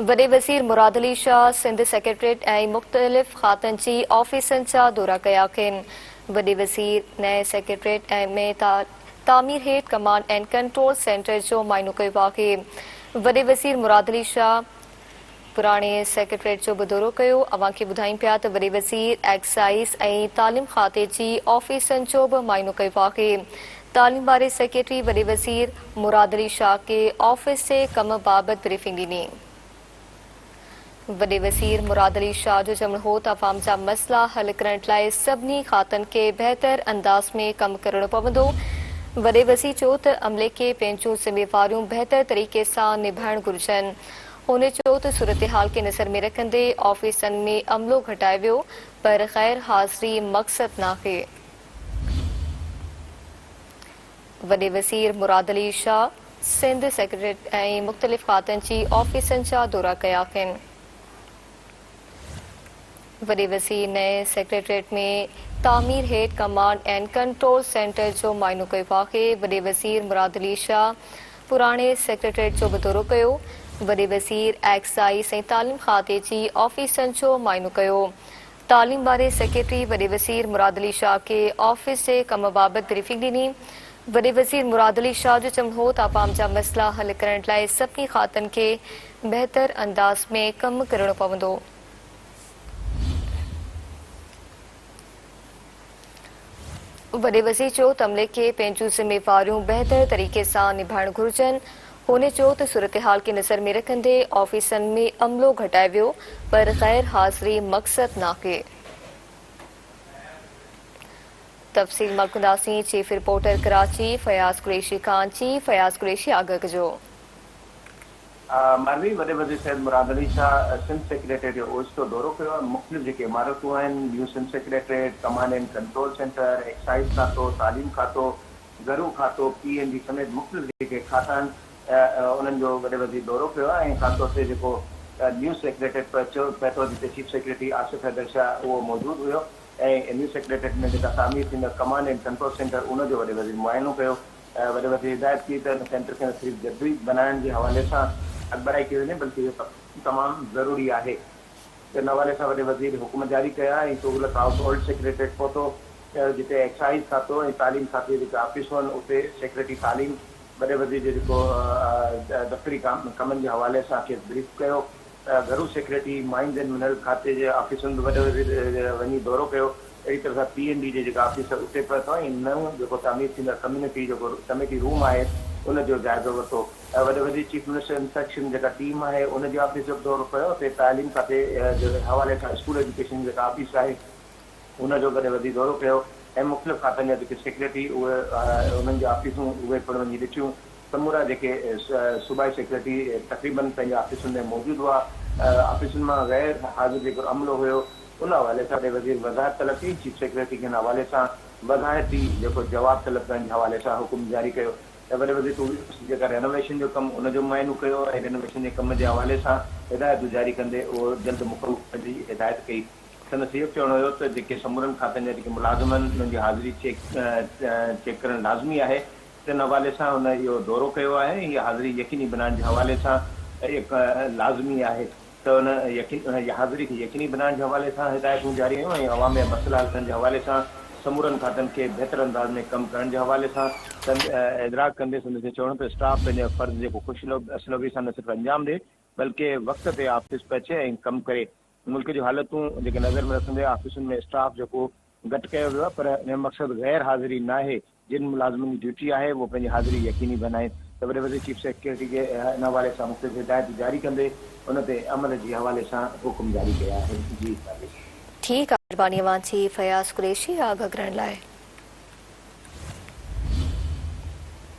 وڏي وزير مراد علي شاهه سنڌ سيڪريٽريٽ ۽ مختلف کاتن جي آفيسن جا دورا ڪيا آهن. وڏي وزير نئين سيڪريٽريٽ ۾ تعمير هيٺ ڪمانڊ اينڊ ڪنٽرول سينٽر جو معائنو ڪيو آهي. وڏي وزير مراد علي شاهه پراڻي سيڪريٽريٽ جو به دورو ڪيو. اوهان کي ٻڌايون پيا ته وڏي وزير ايڪسائيز ۽ تعليم کاتي جي آفيسن جو به معائنو ڪيو آهي. تعليم واري سيڪريٽري وڏي وزير مراد علي شاهه کي آفيس جي ڪم بابت بريفنگ ڏني. وڏي وزير مراد علي شاهه جو چوڻ هو ته عوام جا مسئلا حل ڪرڻ لاء سڀني کاتن کي بهتر انداز ۾ ڪم ڪرڻو پوندو. وڏي وزير چيو ته عملي کي پنهنجون ذميواريون بهتر طريقي سان نڀائڻ گهرجن. هن چيو ته صورتحال کي نظر ۾ رکندي آفيسن ۾ عملو گهٽايو ويو پر غير حاضري مقصد ناهي. وڏي وزير مراد علي شاهه سنڌ سيڪريٽريٽ ۽ مختلف کاتن جي آفيسن جا دورا ڪيا آهن. وڏي وزير نئين سيڪريٽريٽ ۾ تعمير هيٺ ڪمانڊ اينڊ ڪنٽرول سينٽر جو معائنو ڪيو آهي. وڏي وزير مراد علي شاهه پراڻي سيڪريٽريٽ جو به دورو ڪيو. وڏي وزير ايڪسائيز ۽ تعليم کاتي جي آفيسن جو معائنو ڪيو. تعليم واري سيڪريٽري وڏي وزير مراد علي شاهه کي آفيس جي ڪم بابت بريفنگ ڏني. وڏي وزير مراد علي شاهه جو چوڻ هو ته عوام جا مسئلا حل ڪرڻ لاء سڀني کاتن کي بهتر انداز ۾ ڪم ڪرڻو پوندو. وڏي وزير چيو ته عملي کي پنهنجون ذميواريون بهتر طريقي سان نڀائڻ گهرجن. هن چيو ته صورتحال کي نظر ۾ رکندي آفيسن ۾ عملو گهٽايو ويو پر غير حاضري مقصد ناهي. تفصيل معلوم ڪنداسين چيف رپورٽر ڪراچي فياض قريشي کان چيف فياض قريشي آگاهه ڪجو. ماروي وڏي وزير سيد مراد علي شاهه سنڌ سيڪريٽريٽ جو اوچتو دورو ڪيو آهي، مختلف جيڪي عمارتون آهن، new Sindh secretariat, command and control centre, excise کاتو، تعليم کاتو، گهرو کاتو، پي اين ڊي سميت مختلف جيڪي کاتا آهن انهن جو وڏي وزير دورو ڪيو آهي ۽ خاص طور تي جيڪو نيو سيڪريٽريٽ پهچيو پهتو جتي چيف سيڪريٽري آصف حيدر شاهه اهو موجود هيو ۽ نيو سيڪريٽريٽ ۾ جيڪا تعمير ٿيندڙ ڪمانڊ اينڊ ڪنٽرول سينٽر ان جو وڏي وزير معائنو ڪيو. وڏي وزير هدايت ڪئي ته ان سينٽر کي نه صرف جديد بنائڻ جي حوالي سان اڳڀرائي ڪئي وڃي بلڪه اهو تمام ضروري آهي. ان حوالي سان وڏي وزير حڪم جاري ڪيا ۽ تغلق هائوس اولڊ سيڪريٽريٽ پهتو جتي ايڪسائيز کاتو ۽ تعليم کاتي جون جيڪي آفيسون آهن اتي سيڪريٽري تعليم وڏي وزير جي جيڪو دفتري ڪمن جي حوالي سان کيس بريف ڪيو. گهرو سيڪريٽري مائنز اينڊ منرل کاتي جي آفيسن به وڏي وزير وڃي دورو ڪيو. اهڙي طرح سان پي اين ڊي جي جيڪا آفيس آهي اتي پهتو ۽ نئون جيڪو تعمير ٿيندڙ ڪميونٽي جيڪو ڪميٽي روم آهي ان جو جائزو ورتو. وڏي وزير چيف منسٽر انسپيڪشن جيڪا ٽيم آهي ان جي آفيس جو به دورو ڪيو اتي تعليم کاتي جي حوالي سان اسڪول ايجوڪيشن جي جيڪا آفيس آهي ان جو وڏي وزير دورو ڪيو ۽ مختلف کاتن جا جيڪي سيڪريٽري اهي انهن جون آفيسون اهي پڻ وڃي ڏٺيون. سمورا جيڪي صوبائي سيڪريٽري تقريبن پنهنجي آفيسن ۾ موجود هئا، آفيسن مان غير حاضر جيڪو عملو هيو ان حوالي سان وڏي وزير وضاحت طلب ڪئي، چيف سيڪريٽري کي ان حوالي سان وضاحتي جيڪو جواب طلب ڪرڻ جي حوالي سان حڪم جاري ڪيو ته وڏي وزير ٽوئرسٽ جيڪا رينوويشن جو ڪم ان جو معائنو ڪيو ۽ رينوويشن جي ڪم جي حوالي سان هدايتون جاري ڪندي اهو جلد مڪمل ڪرڻ جي هدايت ڪئي. سندس اهو به چوڻ هيو ته جيڪي سمورن کاتن جا جيڪي ملازم آهن انهن جي حاضري چيڪ چيڪ ڪرڻ لازمي آهي. تن حوالي سان هن اهو دورو ڪيو آهي ۽ اها حاضري يقيني بنائڻ جي حوالي سان لازمي آهي ته ان حاضري کي يقيني بنائڻ جي حوالي سان هدايتون جاري ڪيون ۽ عوام جا مسئلا حل ڪرڻ جي حوالي سان سمورن کاتن کي بهتر انداز ۾ ڪم ڪرڻ جي حوالي سان ادراڪ ڪندي سندس چوڻ ته اسٽاف پنهنجو فرض جيڪو خوش اسلوبي سان نه صرف انجام ڏي بلڪه وقت تي آفيس پهچي ۽ ڪم ڪري ملڪ جون حالتون جيڪي نظر ۾ رکندي آفيسن ۾ اسٽاف جيڪو گهٽ ڪيو ويو آهي پر ان جو مقصد غير حاضري ناهي جن ملازمن جي ڊيوٽي آهي اهو پنهنجي حاضري يقيني بنائين ته وڏي وزير چيف سيڪريٽري کي ان حوالي سان مختلف هدايتون جاري ڪندي ان تي عمل جي حوالي سان حڪم جاري ڪيا آهن جي ٺيڪ آ مھرباني اوھان جي فياض قريشي آگاھ ڪرڻ لاء.